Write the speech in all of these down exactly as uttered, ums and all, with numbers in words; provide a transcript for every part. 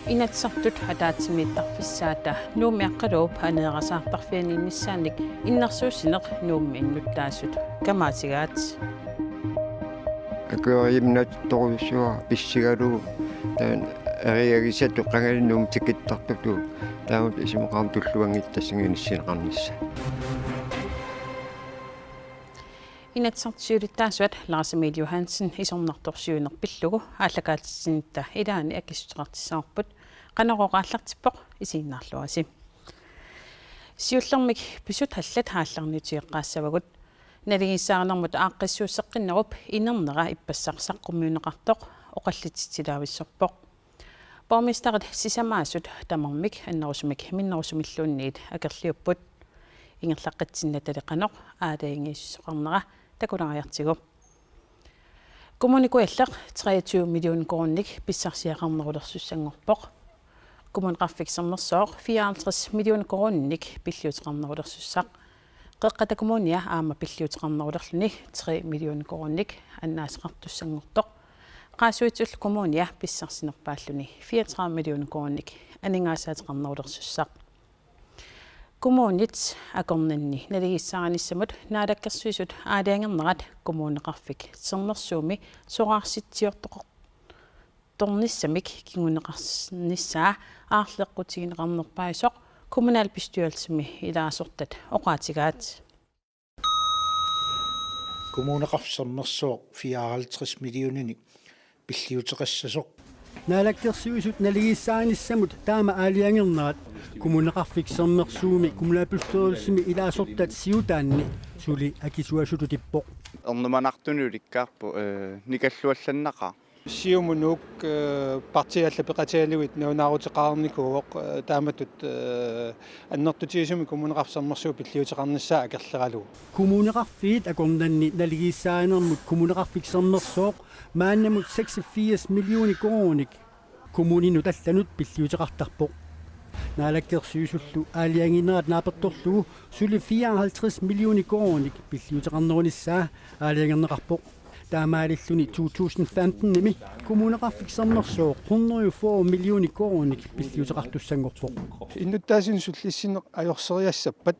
Inatsisartut ataatsimiittarfissaata Nuummi Aqqaluup aneerasaartarfianiinnissaannik innersuussineq Nuummi innuttaasut kamaatigaat. Akueriinnartorujussuaq pissigalugu taanna eriagisatut qangali Nuummi tikittartutut taamatut isumaqarpunga tulluanngittassanngilaq issineqarnissaa. Inatsisartut siulittaasuat Lars Emil Johansen isornartorsiuineq pillugu aallakaatitsinnissaq ilaanni akissuteqartussaavoq. Qanorooq aallartippoq, isiginnaarluarisi. Siullermik pisut allat aallarniutigeqqaassavagut. Naligiissaarinermut aaqqissuusseqqinnerup inernera ippassaq saqqummiunneqartoq oqallitsitsilaavissorpoq. Borgmesterit sisamaasut tamarmik annerusumik minnerusumilluunniit akerliupput. Ingerlaqqitsinnatali qanoq aalajangiisoqarnera takulaariartigu. Kommune Kujalleq treogtyve millioner koruuninik pissarsiaqarnerulersussanngorpoq. Kommuneqarfik Sermersooq fireoghalvtreds millioner koruuninik pilliuteqarnerulersussaq. Qeqqata Kommunia aamma pilliuteqarnerulerluni tre millioner koruuninik annaasaqartussanngortoq. Qaasuitsullu Kommunia pissarsinerpaalluni fireogtredive millioner koruuninik aningaasaateqarnerulersussaq. Kommunit akornanni naligiissaarinissamut Naalakkersuisut aalajangernerat Kommuneqarfik Sermersuumi soraarsitsiortoqartornissamik kinguneqarnissaa aarleqqutigineqarnerpaajusoq kommunalbestyrelsimi ilaasortat oqaatigaat. Kommuneqarfik Sermersooq fireoghalvtreds millioninik pilliuteqassasoq. Naalakkersuisut naligiissaarinissamut taama aalajangernerat Kommuneqarfik Sermersuumi kommunalbestyrelsimi ilaasortat siutaanni suli akisuasututippoq. Ernumanartunik ulikkaarpoq, eh, nikalluallannaqaaq. Siumut Nuuk, eh, partiit allat peqatigalugit nalunaaruteqarnikuuvoq, eh, taamatut, eh, annertutigisumik Kommuneqarfik Sermersuup pilliuteqarnissaa akerleralugu. Kommuneqarfiit akornanni naligiissaarinermut Kommuneqarfik Sermersooq maannamut seksogfirs millioner koruuninik kommuninut allanut pilliuteqartarpoq. Naalakkersuisullu aalajangiinerat naapertorlugu suli fireoghalvtreds millioner koruuninik pilliuteqarnerunissaa aalajangerneqarpoq. Taamaalilluni to tusind femtenimi Kommuneqarfik Sermersooq hundrede og fyrre millioner koruuninik pilliuteqartussanngorpoq. Innuttaasunik sullissineq ajorseriassappat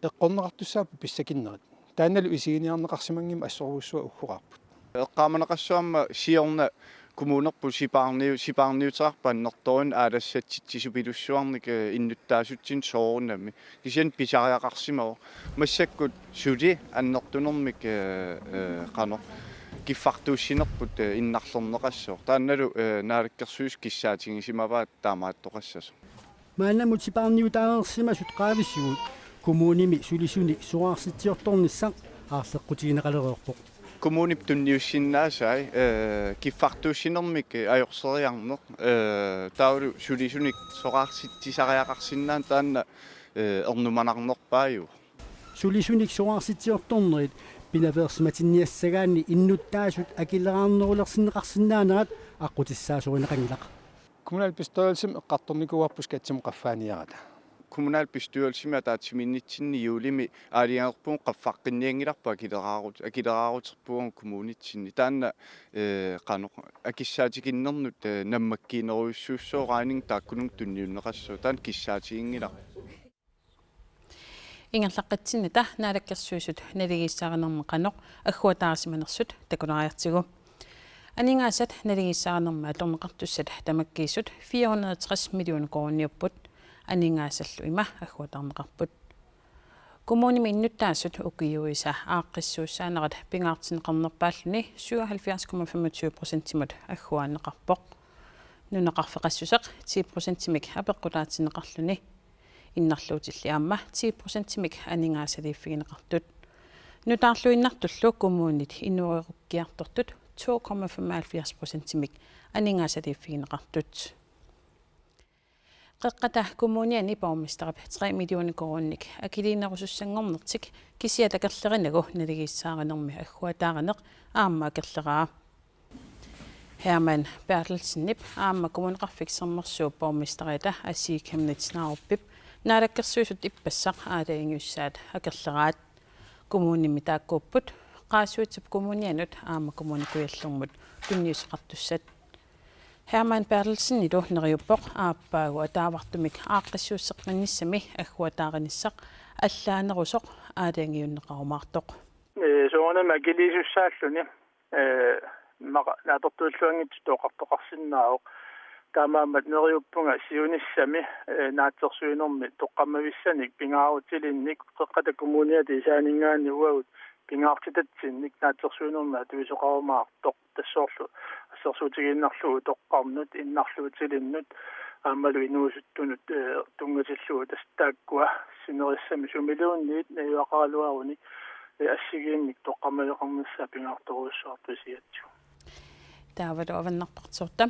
eqqorneqartussaapput pissakinnerit. Taannalu isiginiarneqarsimanngimmat assorujussuaq uggoqarput. Eqqaamaneqassaaq aamma siorna kommunerput sipaarniu-, sipaarniuteqarpat annertoorujussuarmik aalassatsitsisupilussuarnik, eh, innuttaasutsinnut soorunami. Kisianni pisariaqarsimavoq. Massakkut suli annertunermik, eh, eh, qanoq kiffartuussinerput, eh, innarlerneqassaaq. Taannalu, eh, Naalakkersuisut kissaatigisimavaat taamaattoqassasoq. Maannamut sipaarniutaareersimasut qaavisigut kommunimi sulisunik soraarsitsiortornissaq aarleqqutigineqalereerpoq. Kommunip tunniussinnaasaa, eh, kiffartuussinermik, eh, ajorseriarneq, eh, taavalu sulisunik soraarsitsisareersinnaaneq taanna, eh, ernumanarnerpaajuvoq. Sulisunik soraarsitsiortornerit pinaveersimatinniassagaanni innuttaasut akileraarnerulersinneqarsinnaanerat aqqutissaasorinneqanngilaq. Kommunalbestyrelsimi eqqartornikuuarput skattimut qaffaaniarata. Kommunalbestyrelsimi ataatsimiinnitsinni juulimi aalajangerpugut qaffaqqinnianngilarput akileraarut-, akileraaruterpugut kommunitsinni. Taanna, eh, qanoq akissaatiginnernut, eh, nammakkiinerujussuussooq regning taakkununnga tunniunneqassaaq. Taanna kissaatiginngilaq. Ingerlaqqitsinnata Naalakkersuisut naligiissaarinermi qanoq agguataarisimanersut takulaariartigu. Aningaasat naligiissaarinermi atorneqartussat tamakkiisut fire hundrede og tres millioner koruuniupput, aningaasallu ima agguataarneqarput. Kommunimi innuttaasut ukiuisa aaqqissuussaanerat pingaartinneqarnerpaalluni syvoghalvfjerds komma femogtyve procentimut agguaanneqarpoq. Nunaqarfeqassuseq ti procentimik apeqqutaatinneqarluni. Innarluutilli aamma ti procentimik aningaasaliiffigineqartut. Nutaarluinnartullu kommunit inoorukkiartortut to komma femoghalvfjerds procentimik aningaasaliiffigineqartut. Qeqqata Kommuniani borgmesterip tre millioner koruuninik akiliinerusussanngornertik kisiat akerlerinerat naligiissaarinermi agguataarineq aamma akerleraa. Hermann Berthelsenip aamma Kommuneqarfik Sermersuup borgmesteriata Asii Chemnitz Narupip Naalakkersuisut ippassaq aalajangiussaat akerleraat. Kommunimi taakkuupput Qaasuitsup Kommunianut aamma Kommune Kujallermut tunniussaqartussat. Hermann Berthelsen ilu neriuppoq aappaagu ataavartumik aaqqissuusseqqinnissami agguataarnissaq allaanerusoq aalajangiunneqarumaartoq. Ee, soorunami akiliisussaalluni, ee, immaqa naapertuilluanngitsutut oqartoqarsinnaavoq. Taamaammat neriuppunga siunissami, ee, naatsorsuinermi toqqammavissanik pingaarutilinnik Qeqqata Kommuniata isaaninngaanniit uagut pingaartitatsinnik naatsorsuinermi atuisoqarumaartoq. Tassoorlu assersuutigiinnarlugu utoqqarnut, innarluutilinnut, aammalu inuusuttunut, ee, tunngatillugu tassa taakkua sinerissami sumiluunniit najugaqaraluaruni, ee, assigiinnik toqqammaveqarnissaa pingaartorujussuartut isigatsigu. Taavalu avannarpartiorta.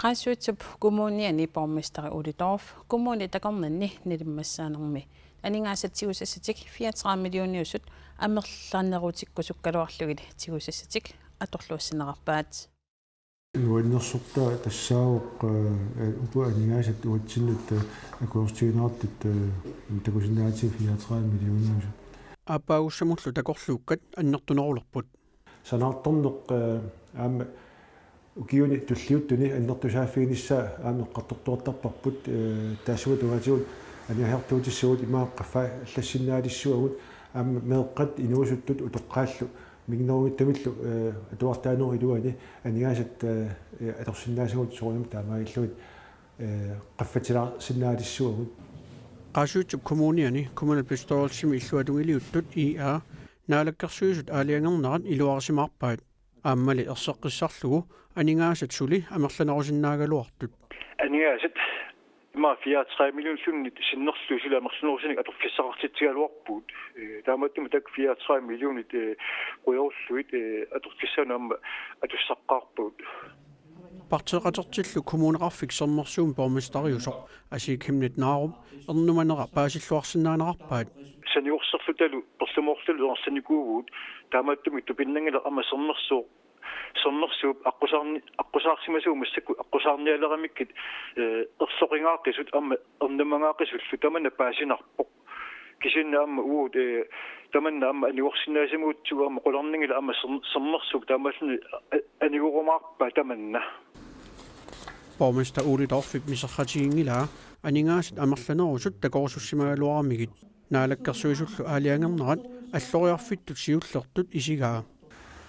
Qaasuitsup Kommuniani borgmesteri Ole Dorph kommuni takornanni nalimmassaanermi aningaasat tigusassatik fireogtredive millioniusut amerlanerutikkusukkaluarlugit tigusassatik atorluassinneqarpaat. Nuannersortaa tassaavoq, ee, uku aningaasat uatsinnut, ee, akuersutigineqartut, ee, takusinnaavatit fireogtredive millioniusut. Aappaagussamullu takorluukkat annertunerulerput. Sanaartorneq, ee, aamma ukiuni tulliuttuni annertusaaffiginissaa aamma eqqartortuartarparput, ee, taassuma tungaatigut aningaasartuutissagut ima qaffaallassinnaalissuagut aamma meeqqat inuusuttut utoqqaallu minnerunngitsumillu, ee, atuartaanerup iluani aningaasat, ee, atorsinnaasagut soorunami taamaalillugit, ee, qaffatilaarsinnaalissuagut. Qaasuitsup Kommuniani kommunalbestyrelsimi illuatungiliuttut I A Naalakkersuisut aalajangernerat iluarisimaarpaat. Aammali erseqqissarlugu aningaasat suli amerlanerusinnaagaluartut. Aningaasat ima fireogtredive millionilluunniit sinnerlugit suli amerlanerusunik atorfissaqartitsigaluarpugut. Ee, taamaattumik taakku fireogtredive millionit, ee, qujarullugit, ee, atorfissaanut aamma atussaqqaarpagut. Parteeqatertillu Kommuneqarfik Sermersuumi borgmesteriusoq Asii Chemnitz Narup ernumanera paasilluarsinnaaneqarpaat. Saniorserlutalu perlumoorlutalu ingerlanikuuvugut, taamaattumik tupinnanngilaq aamma Sermersuup, Sermersuup aqqusaarni-, aqqusaarsimasugut massakkut aqqusaarnialeramikkit, ee, erloqingaaqisut aamma ernumangaaqisullu tamanna paasinarpoq. Kisianni aamma uagut, ee, tamanna aamma anigorsinnaasimagutsigu aamma qularnanngilaq aamma Ser-, Sermersuup taamaalilluni, ee, anigorumaarpaa tamanna. Borgmester Ole Dorphip miserratiginngilaa aningaasat amerlanerusut takorusussimagaluaramigit. Naalakkersuisullu aalajangernerat alloriarfittut siullertut isigaa.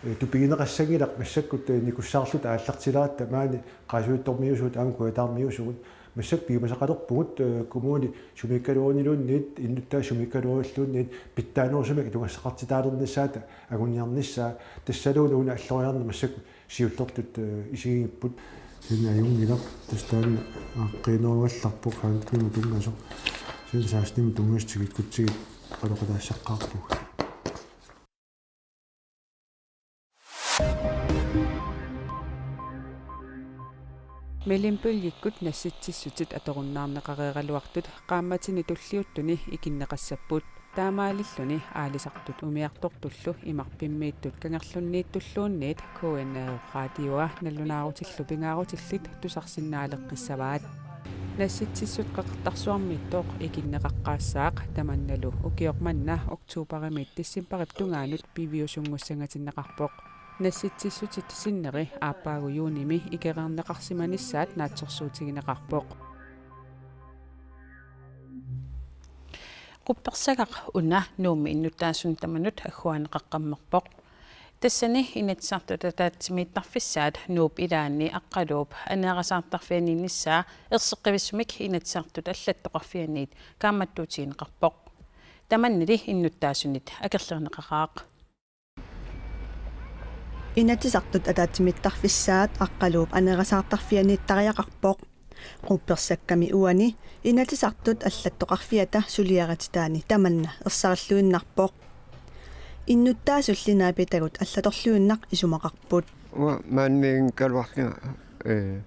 Ee, tupigineqassanngilaq massakkut, ee, nikussaarluta aallartileratta maani qaasuitsormiuusugut aamma kujataarmiuusugut. Massakkut piumasaqalerpugut, ee, kommuni sumiikkaluaruniluunniit, innuttaasut sumiikkaluarilluunniit pitsaanerusumik atugassaqartitaalernissaata anguniarnissaa, tassaluuna una alloriarneq massakkut siullertut, ee, isigigipput. Kisianni ajunngilaq, tassa taanna aaqqiinerugallarpoq femtenimut tunngasoq. Kisianni sekstenimut tunngasut tikikkutsigit oqaloqataassaqqaarpugut. Melimbølgikkut nassitsissutit atorunnaarneqareeraluartut qaammatini tulliuttuni ikinneqassapput. Taamaalilluni aalisartut umiartortullu imarpimmiittut kangerlunniittulluunniit K N R-ip raatiua nalunaarutillu pingaarutillit tusarsinnaaleqqissavaat. Nassitsissut Qeqertarsuarmiittoq ikinneqaqqaassaaq, tamannalu ukioq manna oktoberimiit decemberip tungaanut piviusunngussanngatinneqarpoq. Nassitsissutit sinneri aappaagu juunimi ikereerneqarsimanissaat naatsorsuutigineqarpoq. Quppersagaq una Nuummi innuttaasunut tamanut agguaanneqaqqammerpoq. Tassani Inatsisartut ataatsimiittarfissaat Nuup ilaanni Aqqaluup aneerasaartarfianiinnissaa erseqqivissumik Inatsisartut allattoqarfianniit kaammattuutigineqarpoq. Tamannali innuttaasunit akerliuneqaraaq. Inatsisartut ataatsimiittarfissaat Aqqaluup aneerasaartarfianiittariaqarpoq. Quppersakkami uani Inatsisartut allattoqarfiata suliarititaani tamanna ersarilluinnarpoq. Innuttaasulli naapitagut allatorluinnaq isumaqarput. Uanga maaniinngikkaluarlunga, ee,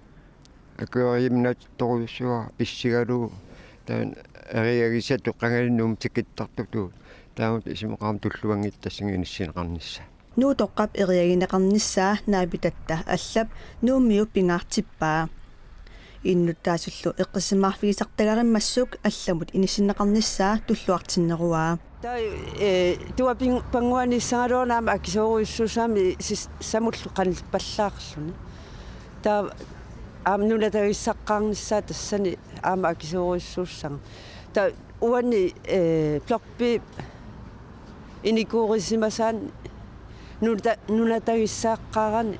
akueriinnartorujussuara pissigalugu taanna eriagisatut qangali Nuummi tikittartutut. Taamatut isumaqarama tulluanngitsoq tassani inissinneqarnissaa. Nuutoqqap eriagineqarnissaa naapitatta allap Nuummiut pingaartippaa. Innuttaasullu eqqissisimaarfigisartagarimmassuk allamut inissinneqarnissaa tulluartinneruaa. Taava, ee, tuavinnguanissagaluarami akisoorujussuussamik sis-, samullu qanillipallaarluni. Taava Aamma nunatagissaqqaarnissaa tassani aamma akisoorujussuussaaq. Taava uani, eh, Block B-p inikuurisimasaani nunata-, nunatagissaqqaarani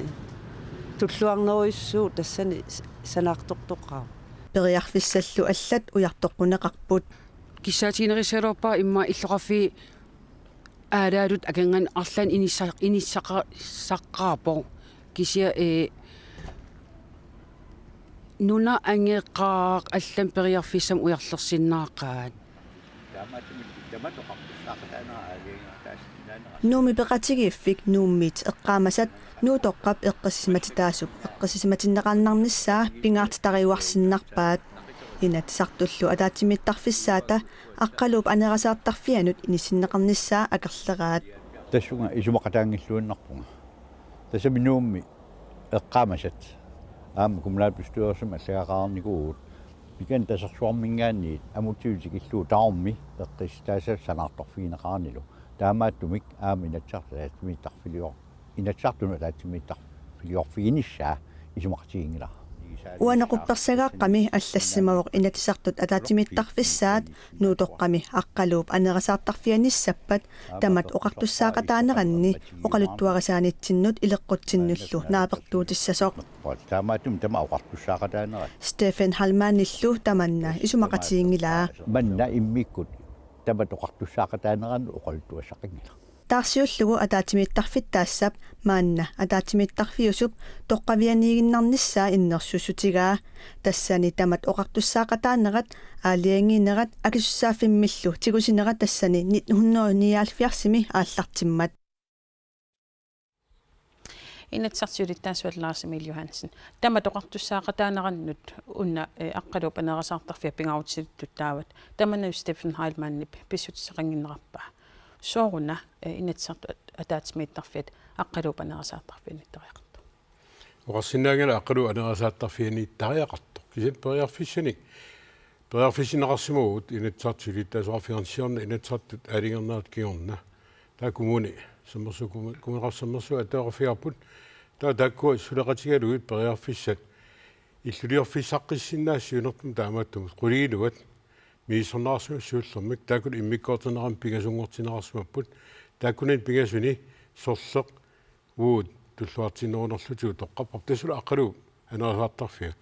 tulluarnerujussuuvoq tassani s-, sanaartortoqaaq. Periarfissallu allat ujartoqquneqarput. Kissaatiginerussaagaluarpara immaqa illoqarfiit aalaatut akornanni arlaannik inissa-, inissaqa-, saqqaarpoq. Kisianni, eh, nunap angeqaaq allamik periarfissamik ujarlersinnaaqaat. Nuummi Peqatigiiffik Nuummiit eqqaamasat Nuutoqqap eqqissisimatitaasup eqqissisimatinneqarnissaa pingaartitariuarsinnarpaat. Inatsisartullu ataatsimiittarfissaata Aqqaluup Aneerasaartarfianut inissinneqarnissaa akerleraat. Tassunga isumaqataanngilluinnarpunga. Tassami Nuummi eqqaamasat aamma kommunalbestyrelsimi allagaqarnikuugut. Pikan tasersuarminngaanniit amutsivik tikillugu tamarmi eqqissitaasaat sanaartorfigineqaranilu. Taamaattumik aamma Inatsisartut ataatsimiittarfilior-, Inatsisartunut ataatsimiittarfiliorfiginissaa isumaqatiginngilara. Uani quppersagaaqqami allassimavoq Inatsisartut ataatsimiittarfissaat Nuutoqqami Aqqaluup Aneerasaartarfianissappat tamat oqartussaaqataaneranni oqaluttuarisaanitsinnut ileqqutsinnullu naapertuutissasoq. Taamaattumik tamat oqartussaaqataanerat. Stephen Heilmannillu tamanna isumaqatiginngilaa. Manna immikkut tamat oqartussaaqataaneranni oqaluttuassaqanngilaq. Taarsiullugu ataatsimiittarfittaassap maanna ataatsimiittarfiusup toqqavianiiginnarnissaa innersuussutigaa. Tassani tamat oqartussaaqataanerat, aalajangiinerat akisussaaffimmillu tigusinerat tassani nitten hundrede nioghalvfjerdsimi aallartimmat. Inatsisartut siulittaasuat Lars Emil Johansen. Tamat oqartussaaqataanerannut una, eh, Aqqaluup Aneerasaartarfiat pingaarutilittut taavat. Tamanna Stephen Heilmannip pissutissaqannginnerarpaa. Sooruna, eh, Inatsisartut at-, ataatsimiittarfiat Aqqaluup Aneerasaartarfianiittariaqartoq. Oqarsinnaanngilaq Aqqaluup Aneerasaartarfianiittariaqartoq. Kisianni periarfissanik periarfissinneqarsimavugut Inatsisartut siulittaasoqarfiit arnisiorna Inatsisartut aalajangerneratut kingorna. Taava kommuni sermersuut, kommu-, Kommuneqarfik Sermersuut attaveqarfigaarput. Taava taakkua suleqatigalugit periarfissat illuliorfissaqqissinnaapput siunertut taamaattumik quliiluat misissorneqarsimapput siullermik, taakkulu immikkoortinneqarnermik pingasunngortinneqarsimapput, taakkunani pingasuni sorleq uagut tulluartinnerunerlutigu toqqarparput, tassalu Aqqaluup Aneerasaartarfia.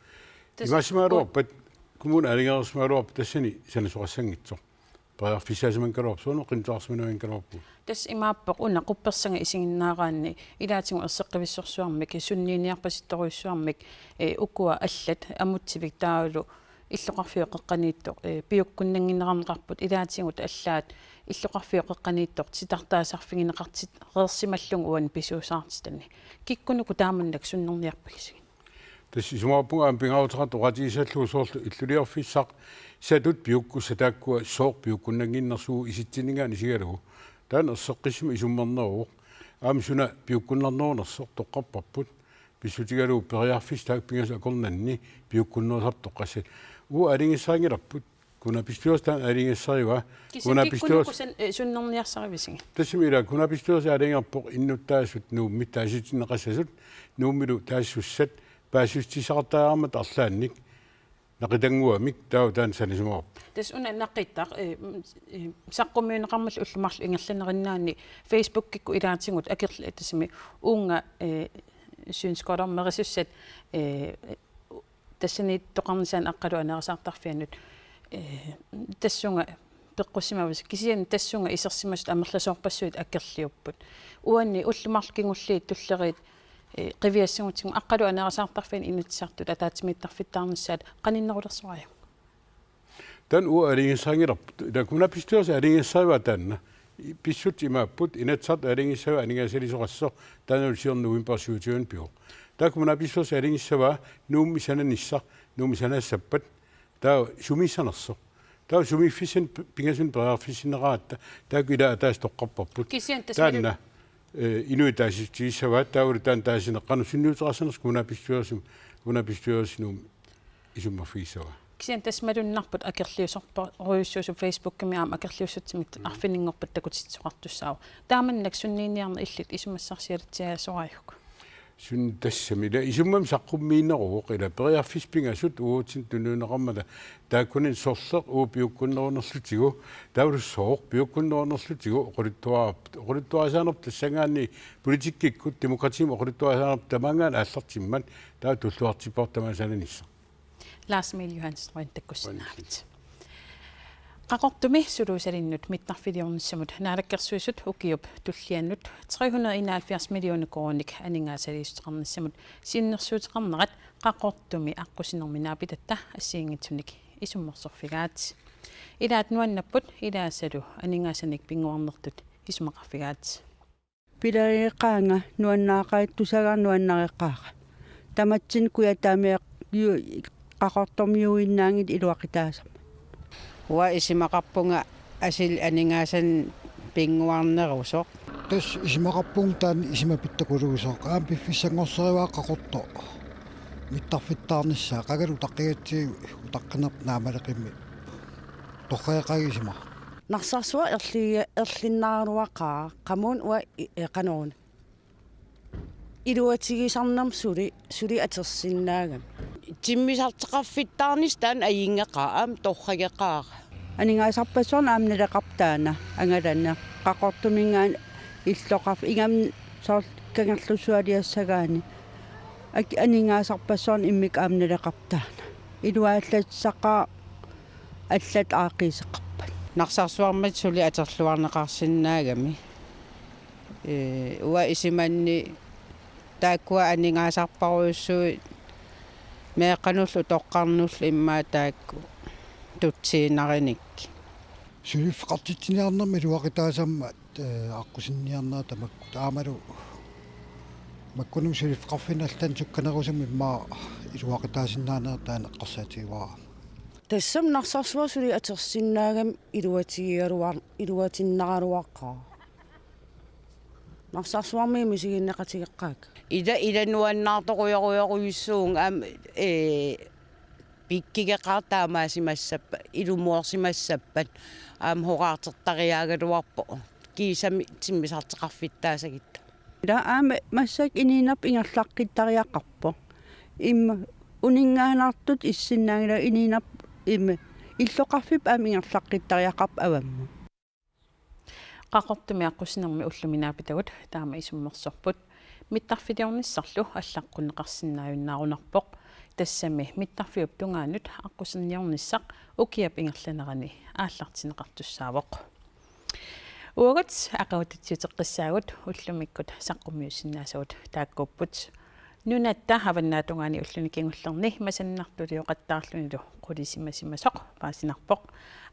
Tassa imaassimagaluarpat, kommuni aalajangereersimagaluarpat tassani sanasoqassanngitsoq. Periarfissaasimanngikkaluarpoq, soorlu qinnuteqarsimaneqanngikkaluarpugut. Tassa imaappoq una quppersaga isiginnaaraanni ilaatigut erseqqivissorsuarmik, sunniiniarpasittorujussuarmik, eh, ukua allat amutsivik taavalu illoqarfiup qeqqaniittoq, eh, piukkunnannginnerarneqarput, ilaatigut allaat illoqarfiup qeqqaniittoq titartaasarfigineqartitsereersimallugu uani pisuusaartitani. Kikkunuku taamannak sunnerniarpagisigit? Tassa isumaqarpunga aamma pingaaruteqartoq oqaatigisallugu soorlu illuliorfissaq satut piukkussat taakkua sooq piukkunnannginnersugut isitsinninngaanniit isigalugu. Taanna erseqqissumik isummerneruvoq. Aamma suna piukkunnarnerunersoq toqqarparput. Pissutigalugu periarfissat taakku pingasut akornanni piukkunnerusartut toqqassat. Uagut aalajangissarinngilarput. Kommunalbestyrelsi taanna aalajangigassarivaa. Kisianni kommunalbestyrelsi kikkunuku san-, eh, sunnerniarsarivisigit? Tassami ila kommunalbestyrelsi aalajangerpoq innuttaasut Nuummi taasitinneqassasut, Nuummilu taasisussat paasissutissaqartariaqarmata arlaannik naqitannguamik, taava taanna sanasimavarput. Tassa una naqitaq, eh, mm, eh, saqqummiunneqarmalli ullut marluk ingerlanerinnaanni Facebookikkut ilaatigut akerl-, tassami uunga, eh, synskårdommerisussat, eh, tassaniittoqarnissaanut Aqqaluup Aneerasaartarfianut, eh, tassunga peqqussimavasi, kisianni tassunga isersimasut amerlasoorpassuit akerliupput. Uani ullut marluk kingulliit tulleriit, eh, qiviassagutsigit Aqqaluup Aneerasaartarfiani Inatsisartut ataatsimiittarfittaarnissaat qaninnerulersoraajuk? Taanna uagut aalajangissarinngilarput. Ila kommunalbestyrelsi aalajangigassarivaa taanna. Pissutsit imaapput, Inatsisartut aalajangigassavaa aningaasaliisoqassasoq, taannalu siorna novembarip syvogtyveani pivoq. Taava kommunalbestyrelsi aalajangissavaa Nuummi sananissaq, Nuummi sanaassappat, taava sumiissanersoq. Taava sumiiffissanik p-, pingasunik periarfissinneqaratta, taakku ilaat ataaseq toqqarparput. Kisianni tassa taanna, eh, inuit taasissutigissavaat, taavalu taanna taasineq qanoq sunniuteqarsimanersoq kommunalbestyrelsimi, kommunalbestyrelsi Nuummi isummerfigissavaa. Kisianni tassa malunnarpoq akerliusorpassuusut Facebookimi aamma akerliussutsimik arfininngorpat takutitsisoqartussaavoq. Taamannak sunniiniarneq illit isumassarsialitsiasoraajuk? Suna tassami ila isummamik saqqummiineruvoq ila periarfissat pingasut uatsinnut tunineqarmata, taakkunani sorleq uagut piukkunnerunerlutigu, taavalu sooq piukkunnerunerlutigu oqaluttuararput. Oqaluttuarisaanerput tassanngaanniit politikkikkut demokratiimut oqaluttuarisaanerput tamaanngaanniit aallartimmat, taava tulluartipparput tamaasa sananissaq. Lars Emil Johansen, qujanaq takkussinnaagavit. Qaqortumi suluusalinnut mittarfiliornissamut Naalakkersuisut ukiup tullianut tre hundrede enoghalvfjerds millioner koruuninik aningaasaliissuteqarnissamut sinnersuuteqarnerat Qaqortumi aqqusinermi naapitatta assigiinngitsunik isummersorfigaat. Ilaat nuannerput ilaasalu aningaasanik pinnguarnertut isumaqarfigaat. Pilerigeqaanga nuannaaqaat, tusagara nuannareqaara. Tamatsinnut kujataamiaq ju-, Qaqortormiuinnaanngilaq iluaqutaasammat. Uanga isumaqarpunga asuli aningaasanik pinnguarnerusoq. Tassa isumaqarpunga taanna isumaqarpiartoqarusoq. Aamma piffissanngorsarivara Qaqortoq mittarfittaarnissaa, qangali utaqqigatsigu utaqqinerput naamaleqimmi. Torrageqaanga isumaqarpunga. Narsarsuaq erli-, erlinnaraluaqaara, qamuuna uanga i-, e, qanoruna. Iluatigisarnermik suli, suli atorsinnaagami. Timmisartoqarfittaarnissaq taanna ajunngeqaara, aamma torrageqaara. Aningaasarpassuarnik aamma naleqarpoq taanna angalanneq. Qaqortuminngaanniit illoqarf-, ingammik soorlu kangerlusualiassagaanni. Ak-, aningaasarpassuarnik immikkut aamma naleqarpoq taanna. Iluallassaqaaq, allat aaqqiisoqarpat. Narsarsuarmut suli atorluarneqarsinnaagami. Ee, uanga isumanni taakkua aningaasarparujussuit meeqqanullu utoqqarnullu immaqa taakku tutsiinnarinikkit. Suliffeqartitsiniarnermi iluaqutaasammat, ee, aqqusinniarnerat tamakku, taamalu makkunani suliffeqarfinni allanut sukkanerusumik immaqa iluaqutaasinnaanera taanna eqqarsaatigivara. Tassami Narsarsuaq suli atorsinnaagami iluatigigaluar-, iluatinnaraluaqaara. Narsarsuarmi misiginneqatigeqqaakka. Ila, ila nuannaartorujorujorujussuuvunga aamma, ee, pikkigeqaaq taamaasimassappat, ilumoorsimassappat, aamma horaartertariaagaluarpoq, kiisami timmisartoqarfittaassagitta. Ila aamma massakkut inuunerput ingerlaqqittariaqarpoq. Immaqa uninngaannartutut issinnaanngilaq, inuunerput immaqa illoqarfipput aamma ingerlaqqittariaqarpoq avammut. Qaqortumi aqqusinermi ullumi naapitagut taama isummersorput. Mittarfiliornissarlu allaqqunneqarsinnaajunnaarunarpoq. Tassami mittarfiup tungaanut aqqusinniornissaq ukiap ingerlanerani aallartinneqartussaavoq. Uagut aqagu tatsiuteqqissaagut, ullumikkut saqqummiussinnaasagut taakkuupput. Nunatta avannaatungaani ulluni kingullerni masannartulioqattaarlunilu qulisimasimasoq paasinarpoq.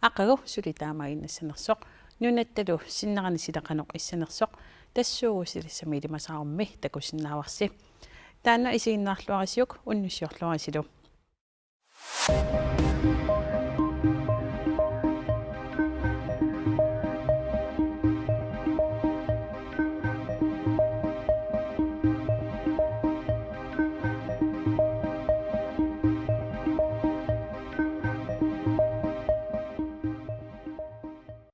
Aqagu suli taamaaginnassanersoq, nunattalu sinnerani sila qanoq issanersoq, tassuugu silassami ilimasaarummi takusinnaavarsi. Taanna isiginnaarluarisiuk, unnussiorluarisilu.